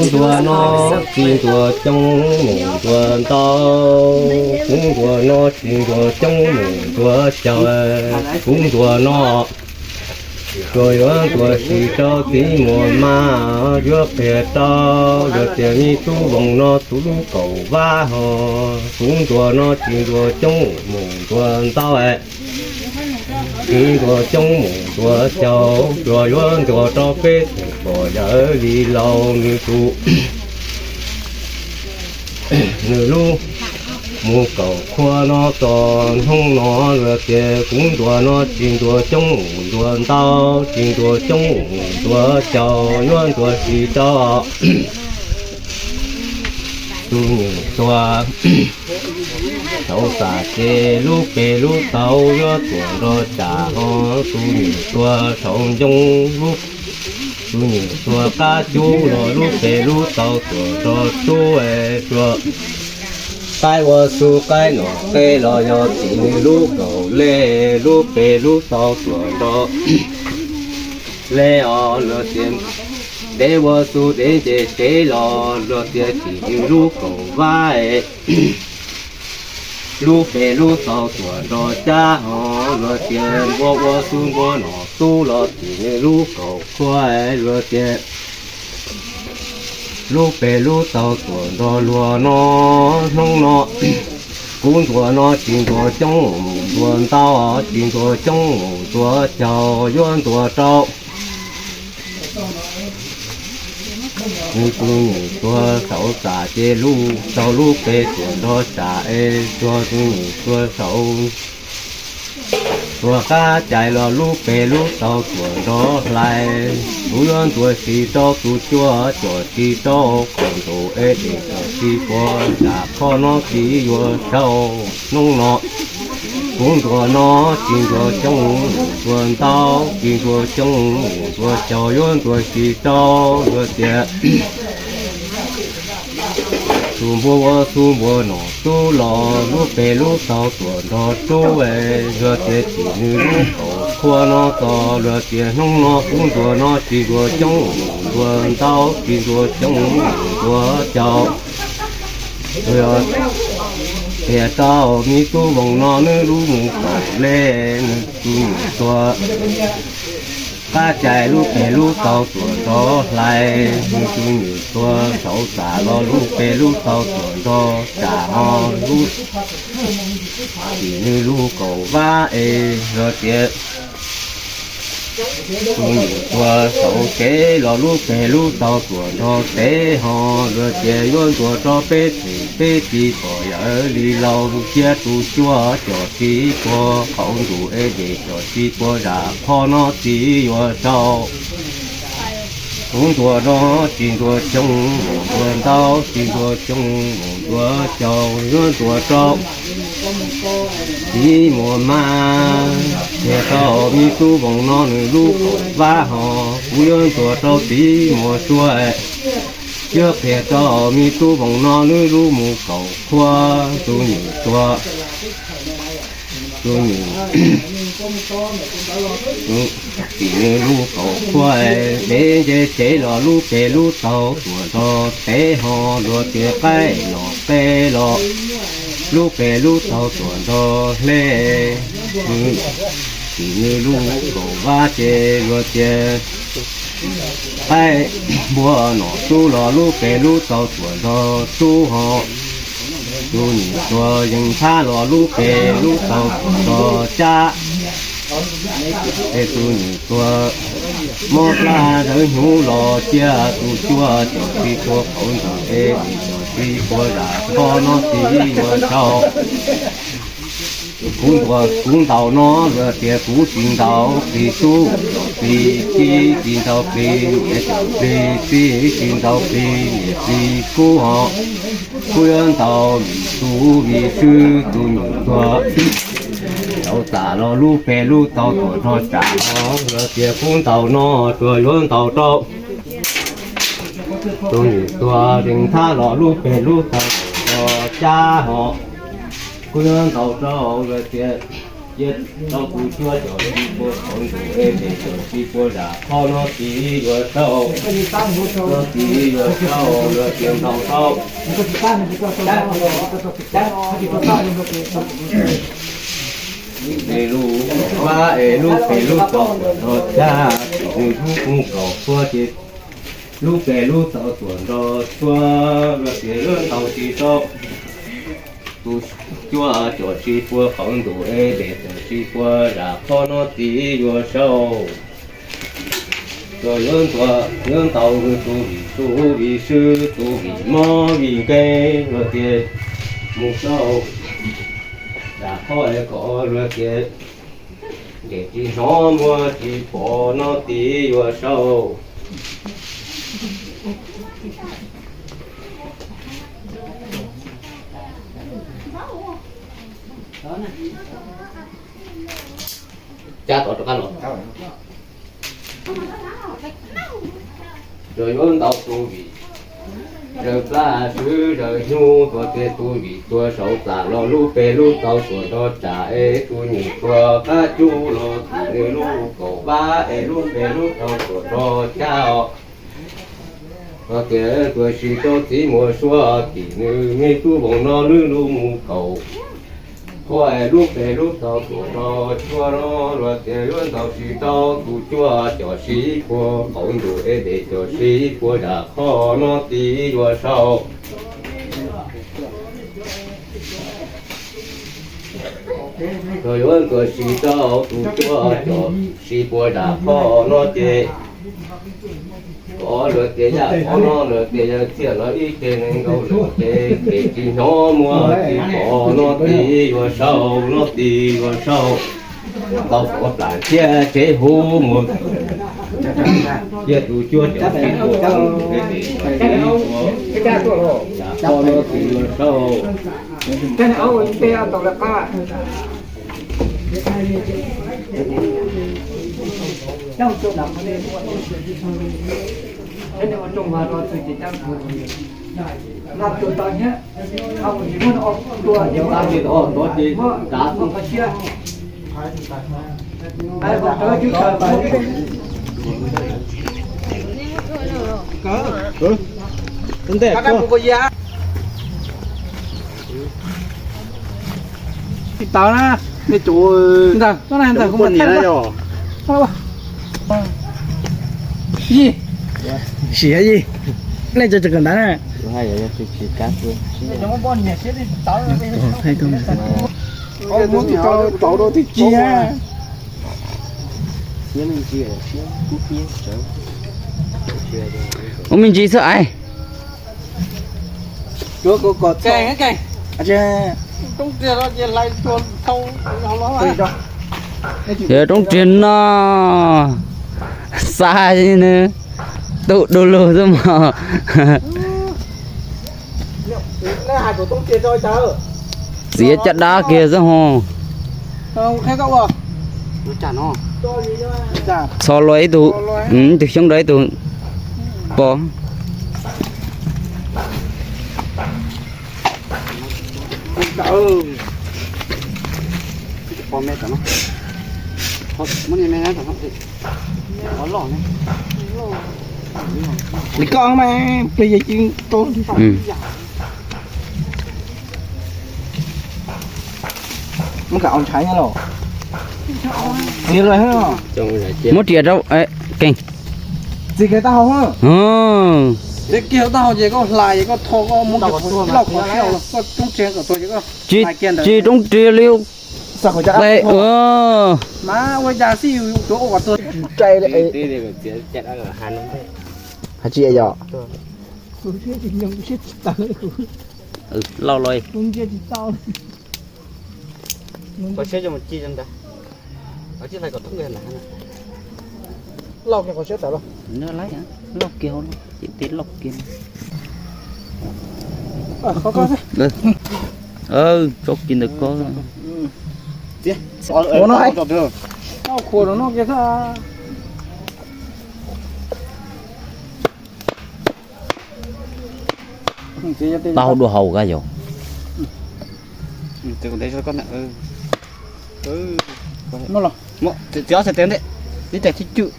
Kuv ntuas no tsis ntuas coob mus ntuas ntau, kuv ntuas no tsis ntuas coob mus ntuas caum, kuv ntuas no tsuas yuav ntuas sis rau txiv muas mas yuav qhia rau luag tias me tub voos no tus lub kaum vab ho. Kuv ntuas no tsis ntuas coob mus ntuas ntau, tsis ntuas coob mus ntuas caum, tsuas yuav ntuas rau peb tug pog yawg li laus nws tus nws lub mus kaum qhua no txog hnub no luag tias kuv ntuas no tsis ntuas coob mus ntuas ntau, tsis ntuas coob mus ntuas caum, yuav ntuas sis rau tus nyuam tuag saum xam ces lub pes lub tau yuav tuam nrog tsam ho, tus nyuam tuag saum ncoo, tus nyuam tuag qab cub los lub pes lub tau tuam nrog rub, tsuas qaib ua xu qaib nom qe los yog tim nws lub kaum le, lub pes lub tau tuam nrog le os luag tias dev ua xu dev nce tsev los luag tias tim nws lub kaum vab, lub pes lub tau tuam nrog cab ho, luag tias npua ua xu npua nom tub los tim nws lub kaum qhua, luag tias lub pes lub tau tuam nrog luag no hnub no. Kuv ntuas no tsis ntuas coob mus ntuas ntau, tsis ntuas coob mus ntuas caum, yuav ntuas rau nws tus nyuam tuag saum xam ces lub tau lub pes tuam nrog tsam es tsuag tus nyuam tuag saum tuag qab cais los lub pes lub tau tuam nrog hlais, kuv yuav ntuas sis rau tus cuab coj sis rau qaum ntuj es dej coj sis puas tsam qhov no txiv yuav sau hnub no. Kuv ntuas no tsis ntuas coob mus ntuas ntau, tsis ntuas coob mus ntuas caum, yuav ntuas sis rau luag tias tus npua ua xu npua nom tub los lub pes lub tau tuam nrog rub, luag tias tim nws lub kaum qhua no txog luag tias hnub no kuv ntuas no tsis ntuas coob mus ntuas ntau, tsis ntuas coob mus ntuas caum, tias rau me tub voos no nws lub mus kaum le, nws tus nyuam tuag qab cais lub pes lub tau tuam nrog hlais, nws tus nyuam tuag saum xam los lub pes lub tau tuam nrog tsam ho, lub tim nws lub kaum vab es luag tias tus nyuam tuag saum tsev los lub pes lub tau tuam nrog tsev ho, luag tias yuav ntuas rau peb tug peb txiv pog yawg li laus thiab tus cuab coj sis puas qaum ntuj es dej coj sis puas zam qhov no txiv yuav sau. Kuv ntuas no tsis ntuas coob mus ntuas ntau, tsis ntuas coob mus ntuas caum, yuav ntuas rau txiv muas mas, tias rau me tub voos no nws lub kaum vab ho, kuv yuav ntuas rau txiv muas suav, yuav qhia rau me tub voos no nws lub mus kaum qhua, tus nyuam tuag, tus nyuam tim nws lub kaum qhua, dev nce tsev los lub pes lub tau tuam nrog tsev ho, luag tias qaib nom qe los lub pes lub tau tuam nrog hle, tim nws lub kaum vab ces luag tias qaib npua nom tub los lub pes lub tau tuam nrog tub ho, tus nyuam tuag yees thab los lub pes lub tau tuam nrog cab, es tus nyuam tuag mob plab zawv hnyuv los cia tus cuab coj sis puas qaum ntuj es dej coj sis puas zam qhov no txiv yuav sau. Kuv ntuas kuv ntaus no luag tias kuv tsis ntaus plig tub, plig txiv, tsis ntaus plig niam, plig txiv, tsis ntaus plig niam plig kub ho. Kuv yuav ntaus vim tus vim swb tus nyuam tuag saum xam los lub pes lub tau tuam nrog tsam ho, luag tias kuv ntaus no tsuas yuav ntaus rau tus nyuam tuag yees thab los lub pes lub tau tuam nrog cab ho. Kuv yuav ntaus rau luag tias Tau tus cuab cov sib puag qhov ntug es tes cov sib puag zam qhov no tis yuav sau, no tis yuav sau luag tias ntau sau. Tes lub pab es lub pes lub tau tuam nrog cab, tes lub pub kaum puag ces lub pes lub tau tuam nrog cuab luag tias yuav ntau tsis tau. Tus cuab cov sib puag qhov ntug es tes cov sib puag zam qhov no tis yuav sau. Tsuas yuav ntau, yuav ntau tus vim su vim sw, tus vim mob vim nkeeg luag tias mus sau. Zam qhov es kom luag tias nres tsis hnov muag tsis pom no tis yuav sau. Cab tom rov qab los. Tsuas yuav ntau tus vim, zaws plab swb zaws hnyuv, tuag tes tus vim tuag saud plam los lub pes lub tau tuam nrog tsam es tus nyuam tuag qab cub los tim nws lub kaum pab es lub pes lub tau tuam nrog cab os. Tuag tias tuag tsis tau txiv muag suav tim nws me tub voos no lub lub mus kaum. Qhov es lub pes lub tau tuam nrog cuab no luag tias yuav ntau tsis tau tus cuab cov sib puag qhov ntug es tes cov sib puag zam qhov no tis yuav sau. Tsuas yuav ntau tsis tau tus cuab cov sib puag zam qhov no ces kov luag tias yaj qhov no luag tias yawg txiaj los ib ce neeg nkaus lawm ces tes tsis hnov muag tsis pom no tis yuav sau, no tis yuav sau. Tau kov plam thiab tsev huv mus. Cia tus cuab cov sib puag, no tis yuav sau. Ntej tsis tau na, nej cov ntawd, ntawd kuv mus thaj yom. Yig, siav yig, nej cov tseem kawm ntawv na. Muab tsis tau rau twb cia. Ua me ntsis xwb es. Yog roob riag no, xa nws tus du lug xwb mog. Txiav caj dab kiag xwb ho. Txho los ib tug, ib tug xyoob rau ib tug pos. Li koj mas plig yog ci rau. Muab kam ua ntshav nyob los. Muab riam rau keeg. Txiv kiag taub hau. Txiv kiag taub hau ces koj hla es koj tho koj muab loj qhov siab los koj roob riag kom tuag ces koj hla kiag ntawd. Tsis roob riag li. Mas ua cas xij yuav ua kom tuag. Hais tsis yog. Loj los. Loj kiag qhov siab tawm los. Loj kiag, ces tib loj kiag. Tsob kiag ntawm ko. Ua no hais. Khuas rau no kiag xwb. Tau dua hau koj yog. Txiav ob txhais tes ntej, ib txhais thib cuj.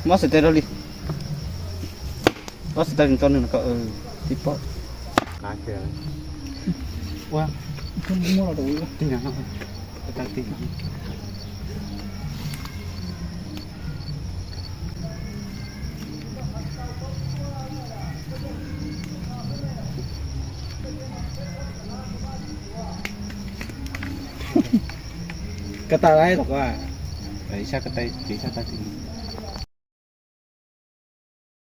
Muab ob txhais tes rau li. Ob txhais tes rau nws kom tib pob. Koj tau lawm, ib sab ko taw, ib sab ko taw.